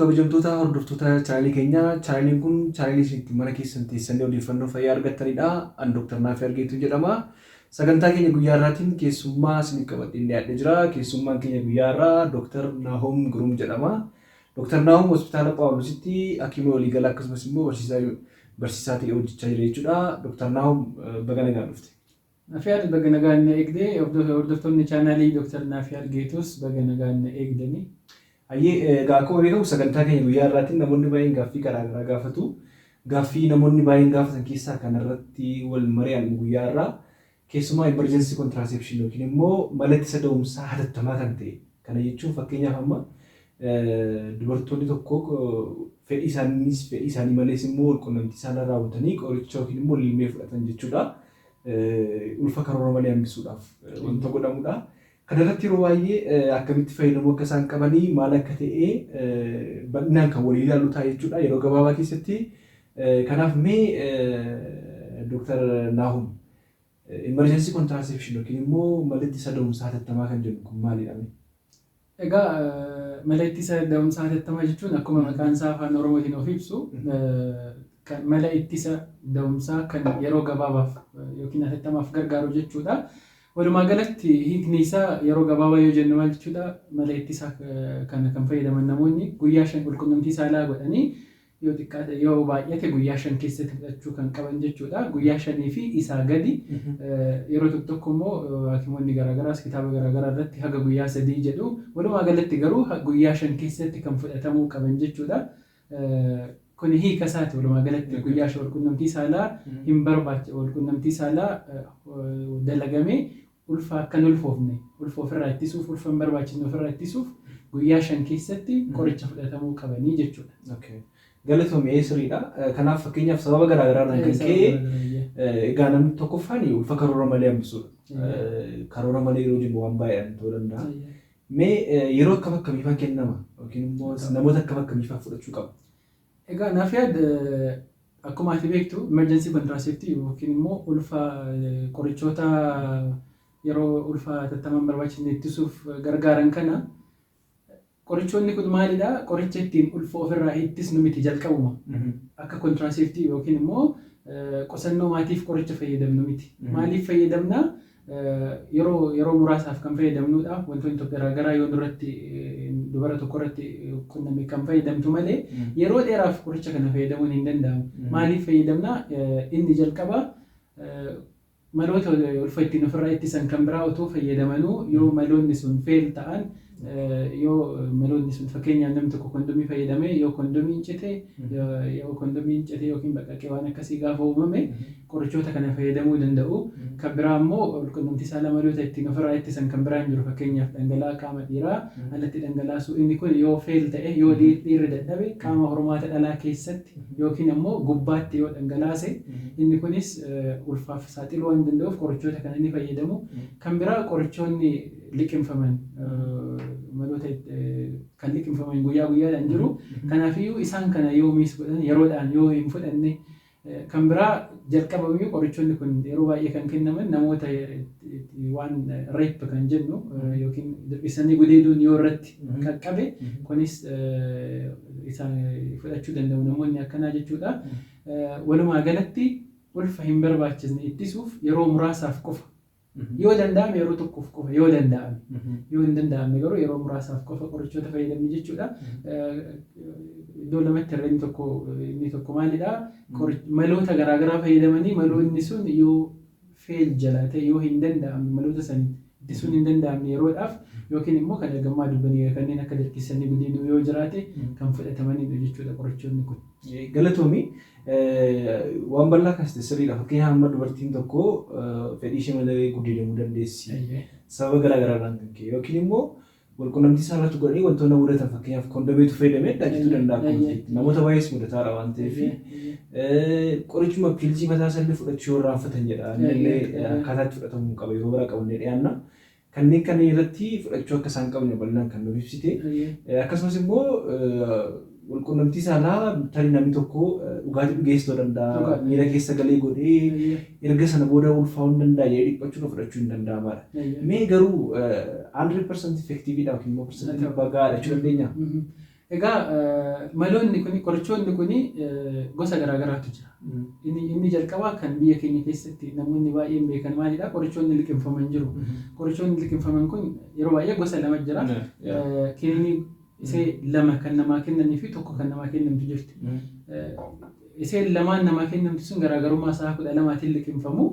Kabajamtoota hordoftoota chaanalii keenyaa, chaanaliin kun chaanalii isin itti mana keessan teessanii odeeffannoo fayyaa argattanidha. An Dr. Naafii Argeetuu jedhama. Sagantaa keenya guyyaa har'aatiin keessummaa isiniif qabadheen dhiyaadhee jira. Keessummaan keenya guyyaa har'aa Dr. Naahom Giruum jedhama. Dr. Naahom Hospitaala Phaawulositti hakiima waliigalaa akkasumas immoo barsiisaa ta'ee hojjechaa jira jechuudha. Dr. Naahom, baga nagaan dhufte. Nafiyaad, baga nagaan na eegde. Hordoftoonni chaanaalii Dr. Nafiyaad Geetuus, baga nagaan na eegdani. Hayyee, egaa akkuma beekamu sagantaa keenya guyyaa har'aatiin namoonni baay'een gaaffii garaa garaa gaafatu. Gaaffii namoonni baay'een gaafatan keessaa kan irratti wal mari'annu guyyaa har'aa keessumaa emergency contraception yookiin immoo mala ittisa da'umsaa hatattamaa kan ta'e. Kana jechuun fakkeenyaaf amma dubartoonni tokko fedhii isaaniis fedhii isaanii malees immoo walqunnamtii saalaa raawwatanii qoricha yookiin immoo lilmee fudhatan jechuudha. Ulfa karoora malee hambisuudhaaf wanta godhamudha. Kana irratti yeroo baay'ee akkamitti fayyadamuu akka isaan qabanii, maal akka ta'e bal'inaan kan walii ilaallu ta'a jechuudha yeroo gabaabaa keessatti. Kanaaf mee Dr. Naahum, emergency contraception yookiin immoo mala ittisa da'umsaa hatattamaa kan jennu kun maalidha mee? Egaa mala ittisa da'umsaa hatattamaa jechuun akkuma maqaan isaa afaan Oromootiin of ibsu mala ittisa da'umsaa kan yeroo gabaabaaf yookiin hatattamaaf gargaaru jechuudha. Walumaa galatti hiikni isaa yeroo gabaabaa yoo jennu maal jechuudha? Mala ittisa kana kan fayyadaman namoonni guyyaa 5 walqunnamtii saalaa godhanii yoo xiqqaate yoo baay'ate guyyaa 5 keessatti fudhachuu kan qaban jechuudha. Guyyaa 5 fi isaa gadi, yeroo tokko tokko immoo hakimoonni garaagaraas kitaaba garaagaraa irratti haga guyyaa 3 jedhu. Walumaa galatti garuu guyyaa 5 keessatti kan fudhatamuu qaban jechuudha. Kun hiika isaati walumaa galatti, guyyaa 5 walqunnamtii saalaa hin barbaachi walqunnamtii saalaa dalagamee ulfa akka hin ulfoofne, ulfa ofirraa ittisuuf, ulfa hin barbaachisne ofirraa ittisuuf guyyaa 5 keessatti qoricha fudhatamuu qabanii jechuudha. Okay. Galatoomi, sirriidha. Kanaaf fakkeenyaaf sababa garaa garaarraan kan ka'e egaa namni tokkoffaan ulfa karoora malee hambisuudha. Karoora malee yeroo jennu waan baay'eedhaan ta'uu danda'a. Mee yeroo akkam akkamiifaa kennama yookiin immoo namoota akkam akkamiifaa fudhachuu qaba? Egaa Nafiyaad, akkuma ati beektu emergency contraceptive yookiin immoo ulfa qorichoota yeroo ulfa hatattamaan barbaachisne ittisuuf gargaaran kana, qorichoonni kun maalidha? Qoricha ittiin ulfa ofirraa ittisnu miti jalqabuma. Akka contraceptive yookiin immoo qusannoo maatiif qoricha fayyadamnu miti. Maaliif fayyadamna? Yeroo muraasaaf kan fayyadamnudha. Wantoonni tokko garaagaraa yoo nurratti, dubara tokko irratti qunname kan fayyadamtu malee yeroo dheeraaf qoricha kana fayyadamuun hin danda'amu. Maaliif fayyadamna? Inni jalqaba maloota ulfa ittiin ofirraa ittisan kan biraa otoo fayyadamanuu yoo maloonni sun fail ta'an, yoo maloonni sun, fakkeenyaaf namni tokko kondomii fayyadamee yoo kondomiin cite, yoo kondomiin cite yookiin baqaqee waan akkasii gaafa uumame qorichoota kana fayyadamuu danda'u. Kan biraa immoo walqunnamtii saalaa maloota ittiin ofirraa ittisan kan biraan jiru, fakkeenyaaf dhangala'aa qaama dhiiraa alatti dhangalaasuu, inni kun yoo fail ta'e, yoo dhiirri dadhabe qaama hormaata dhalaa keessatti yookiin ammoo gubbaatti yoo dhangalaase, inni kunis ulfaaf saaxiluu waan danda'uuf qorichoota kana ni fayyadamu. Kan biraa qorichoonni liqimfaman, maloota kan liqimfaman guyyaa guyyaadhaan jiru. Kanaafiyyuu isaan kana yoo miss godhan, yeroodhaan yoo hin fudhanne, kan biraa jalqabamiyyuu qorichoonni kun yeroo baay'ee kan kennaman namoota waan rape kan jennu yookiin dirqisanii gudeeduun yoo irratti qaqqabe, kunis isaan fudhachuu danda'u namoonni akkanaa jechuudha. Walumaa galatti ulfa hin barbaachisne ittisuuf yeroo muraasaaf qofa. Yoo danda'ame yeroo tokkoof qofa yoo danda'ame. Yoo hin danda'amne garuu yeroo muraasaaf qofa qorichoota fayyadamne jechuudha. Iddoo lamatti irra inni tokko maalidha? Maloota garaagaraa fayyadamanii maloonni sun yoo fail jalaa ta'e, yoo hin danda'amne, maloota saniin ittisuun hin danda'amne yeroodhaaf, yookiin immoo kan ergamaa dubbanii kanneen akka dirqisanii gudeeduu yoo jiraate kan fudhatamanidha jechuudha qorichoonni kun. Galatoomi, waan bal'aa kaasite, sirriidha. Fakkeenyaaf amma dubartiin tokko fedhii ishee malee gudeedamuu dandeessi. Sababa garaa garaarraan kan ka'e yookiin immoo walqunnamtii saalatti godhanii wantoonni mudatan, fakkeenyaaf kondomiitu fayyadamee adda danda'a akkuma namoota baay'ees mudataadha waan ta'eef, qorichuma pillsii mataa isaallee fudhachuu yoo irraanfatan jedha. Innillee akkaataa itti fudhatamuu qaba, yeroo biraa qabannee dhiyaanna. Kanneen kanneen irratti fudhachuu akka isaan qabne bal'inaan kan nuuf ibsite. Akkasumas immoo walqunnamtii saalaa tarii namni tokko dhugaatii dhugeessuu danda'a. Miira keessa galee godhee erga sana booda ulfaa'uu hin danda'a jedhee dhiphachuun fudhachuu hin danda'amaadha. Mee garuu 100% effectiveidha yookiin immoo percentii 100 gahaadha jechuu dandeenya? Egaa maloonni kun, qorichoonni kun gosa garaagaraatu jira. Inni jalqabaa kan biyya keenya keessatti namoonni baay'een beekan maalidha? Qorichoonni liqimfaman jiru. Qorichoonni liqimfaman kun yeroo baay'ee gosa lama jira. Kiniinii isee lama kan namaa kennanii fi tokko kan namaa kennamtu jirti. Iseen lamaan namaa kennamtu sun garaagarummaa sa'a 12tiin liqimfamu.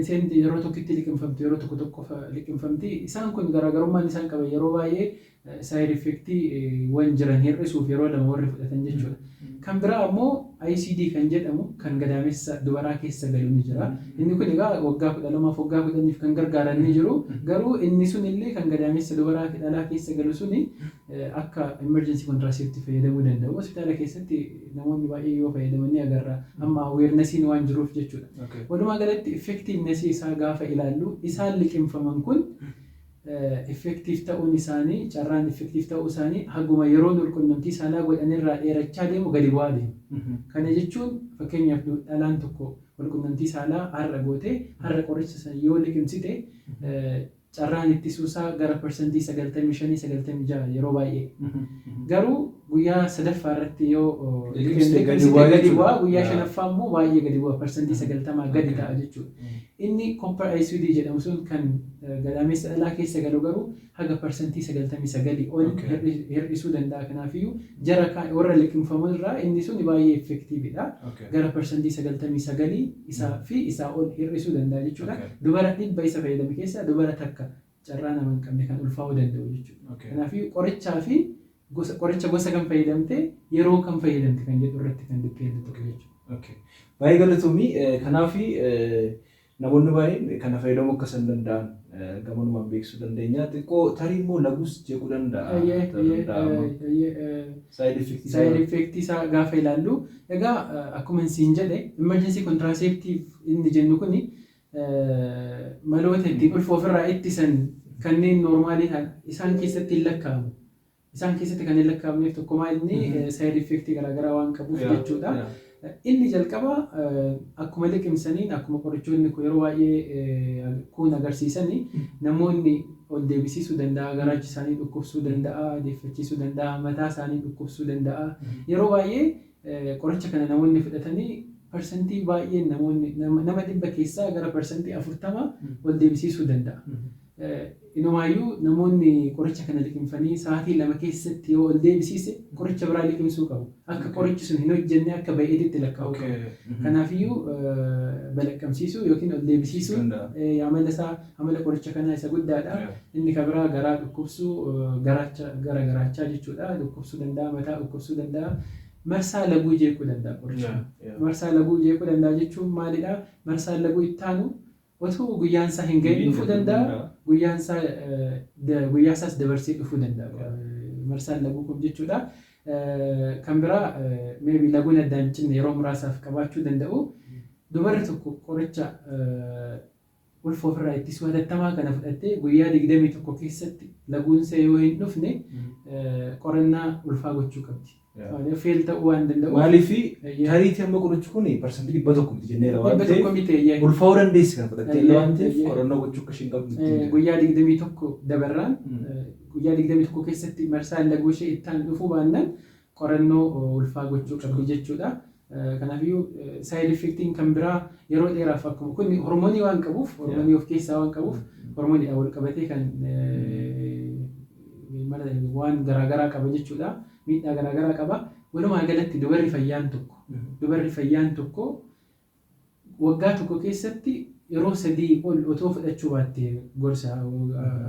Iseen yeroo tokkotti liqimfamtu, yeroo tokko tokko liqimfamti. Isaan kun garaagarummaan isaan qaban yeroo baay'ee side effectii wan jiran hir'isuuf yeroo lama warri fudhatan jechuudha. Kan biraa ammoo ICD kan jedhamu kan gadaamessa dubaraa keessa galu ni jira. Inni kun egaa waggaa 12f, waggaa 10f kan gargaaran ni jiru. Garuu inni sun illee kan gadaamessa dubaraa dhalaa keessa galu suni akka emergency contraceptive fayyadamuu danda'u. Hospitaala keessatti namoonni baay'ee yoo fayyadaman ni agarra. Amma awarenessiin waan jiruuf jechuudha. Walumaa galatti effectiveness isaa gaafa ilaallu, isaan liqimfaman kun effective ta'uun isaanii, carraan effective ta'uu isaanii haguma yeroon walqunnamtii saalaa godhanirraa dheerachaa deemu gadi bu'aa deema. Kana jechuun fakkeenyaaf dhalaan tokko walqunnamtii saalaa har'a gootee har'a qoricha sana yoo liqimsite, carraan ittisuusaa gara 95%, 96% yeroo baay'ee. Garuu guyyaa sadaffaa irratti yoo liqimsite gadi bu'aa gadi jechuudha. bu'aa, guyyaa shanaffaa immoo baay'ee gadi bu'a, 90% gadi ta'a jechuudha. Inni copper ICD jedhamu sun kan gadameessa dhalaa keessa galu garuu haga 99% ol hir'isuu danda'a. Kanaafiyyuu jara warra liqimfaman irraa inni sun baay'ee effectiveidha. Gara 99% isaa fi isaa ol hir'isuu danda'a jechuudha. Dubara 100 isa fayyadame keessaa dubara takka carraa nama hin qabne kan ulfaa'uu danda'u jechuudha. Kanaafiyyuu qorichaa fi gosa qoricha, gosa kan fayyadamte, yeroo kan fayyadamte kan jedhu irratti kan depend ta'u jechuudha. Okay. Baay'ee galatoomii. Kanaaf namoonni baay'een kana fayyadamuu akka isaan danda'an gamanumaan beeksisuu dandeenya. Xiqqoo tarii immoo lagus jeequu danda'a. Eeyyee. Side effectii Side effectii isaa gaafa ilaallu, egaa akkuma siin jedhe, emergency contraceptive inni jennu kuni maloota ittiin ulfa ofirraa ittisan kanneen normalii ta'an isaan keessatti hin lakkaa'amu. Isaan keessatti kan hin lakkaa'amneef tokko maal, inni side effectii garaagaraa waan qabuuf jechuudha. Inni jalqaba akkuma liqimsaniin, akkuma qorichoonni kun yeroo baay'ee kun agarsiisanii, namoonni ol deebisiisuu danda'a, garaachi isaanii dhukkubsuu danda'a, deeffachiisuu danda'a, mataa isaanii dhukkubsuu danda'a. Yeroo baay'ee qoricha kana namoonni fudhatanii parsantii baay'een namoonni nama 100 keessaa gara 40% ol deebisiisuu danda'a. Inumaayyuu namoonni qoricha kana liqimfanii sa'aatii 2 keessatti yoo ol deebisiise qoricha biraa liqimsuu qabu. Akka qorichi sun hin hojjenne, akka ba'eetitti lakkaa'uu qabu. Kanaafiyyuu balaqqamsiisuu yookiin ol deebisiisuun amala isaa, amala qoricha kanaa isa guddaadha. Inni kan biraa garaa dhukkubsuu, garaacha, gara garaachaa jechuudha. Dhukkubsuu danda'a, mataa dhukkubsuu danda'a. Marsaa laguu jeequu danda'a qoricha. Marsaa laguu jeequu danda'a jechuun maalidha? Marsaan laguu ittaanu otoo guyyaan isaa hin gahin dhufuu danda'a. Guyyaan isaa guyyaa isaas dabarsee dhufuu danda'a. Marsaan laguu kun jechuudha. Kan biraa maybe laguun addaan hin cinne yeroo muraasaaf qabaachuu danda'u. Dubarri tokko qoricha ulfa ofirraa ittisuu hatattamaa kana fudhattee guyyaa 21 keessatti laguunsa yoo hin dhufne qorannaa ulfaa gochuu qabdi. Fail ta'uu waan danda'uuf. Maaliif, tariitii amma qorichi kun 100% miti jenneera waan 100 ta'eef miti, eeyyee. ulfaa'uu dandeessi kan fudhattee illee waan ta'eef qorannoo gochuu akka isheen qabdu. Guyyaa 21 dabarraan, guyyaa 21 keessatti marsaan laguu ishee ittaan dhufuu baannaan qorannoo ulfaa gochuu qabdi jechuudha. Kanaafiyyuu side effectiin kan biraa yeroo dheeraaf akkuma kun hormoonii waan qabuuf, hormoonii of keessaa waan qabuuf, hormooniidhaan wal qabatee kan waan garaagaraa qaba jechuudha. Miidhaa garaagaraa qaba. Walumaa galatti dubarri fayyaan tokko waggaa tokko keessatti yeroo sadii ol otoo fudhachuu baatte gorsa.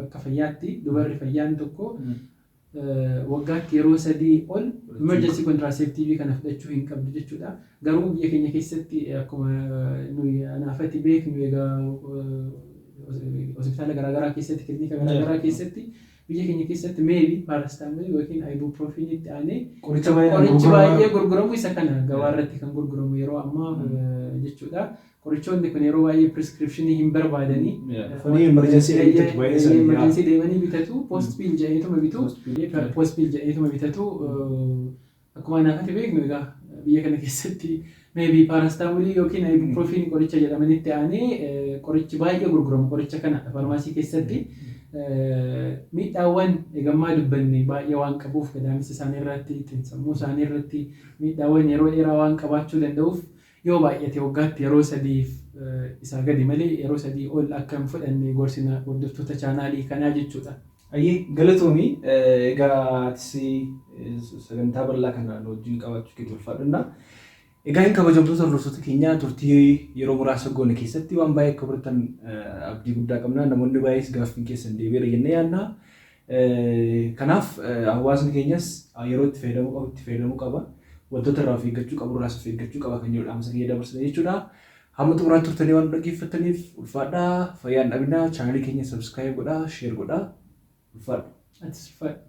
Akka fayyaatti dubarri fayyaan tokko waggaatti yeroo sadii ol emergency contraceptive kana fudhachuu hin qabdu jechuudha. Garuu biyya keenya keessatti akkuma nuyi anaafatti beeknu, egaa hospitaala garaagaraa keessatti, kilinika garaagaraa keessatti, biyya keenya keessatti maybe paracetamolii yookiin ibuprofenitti aanee Qoricha baay'ee qorichi baay'ee gurguramu isa kana, gabaa irratti kan gurguramu yeroo ammaa jechuudha. Qorichoonni kun yeroo baay'ee prescriptionii hin barbaadanii. Dhufanii emergency bitatu baay'ee isaanii. Emergency deemanii bitatu, post pill jedhaniituma bitu. Post pill jedhaniituma bitatu. Akkuma anaafatti beeknu, egaa biyya kana keessatti maybe paracetamolii yookiin ibuprofen qoricha jedhamanitti aanee qorichi baay'ee gurguramu qoricha kana faarmaasii keessatti. Miidhaawwan eegammaa dubbanne baay'ee waan qabuuf, gadaamessa isaanii irratti, xiinsammuu isaanii irratti miidhaawwan yeroo dheeraa waan qabaachuu danda'uuf, yoo baay'ate waggaatti yeroo 3f isaa gadi malee yeroo 3 ol akka hin fudhanne gorsina hordoftoota chaanaalii kanaa jechuudha. Ayyee, galatoomii. Egaa atis sagantaa bal'aa kana nu wajjin qabaachuu keetti ulfaadhunna. Egaa hin kabajamtoota hordoftoota keenyaa, turtii yeroo muraasa goone keessatti waan baay'ee akka baratan abdii guddaa qabna. Namoonni baay'ees gaaffiin keessan deebi'eera jennee yaadna. Kanaaf hawaasni keenyas yeroo itti fayyadamuu qabu itti fayyadamuu qaba. Wantoota irraa of eeggachuu qabu irraas of eeggachuu qaba kan jedhu dhaamsa keenya dabarsina jechuudha. Hamma xumuraatti turtanii waan dhaggeeffattaniif ulfaadhaa, fayyaan dhabinaa, chaanalii keenya subscribe godhaa, share godhaa, ulfaadha. Atis ulfaadha.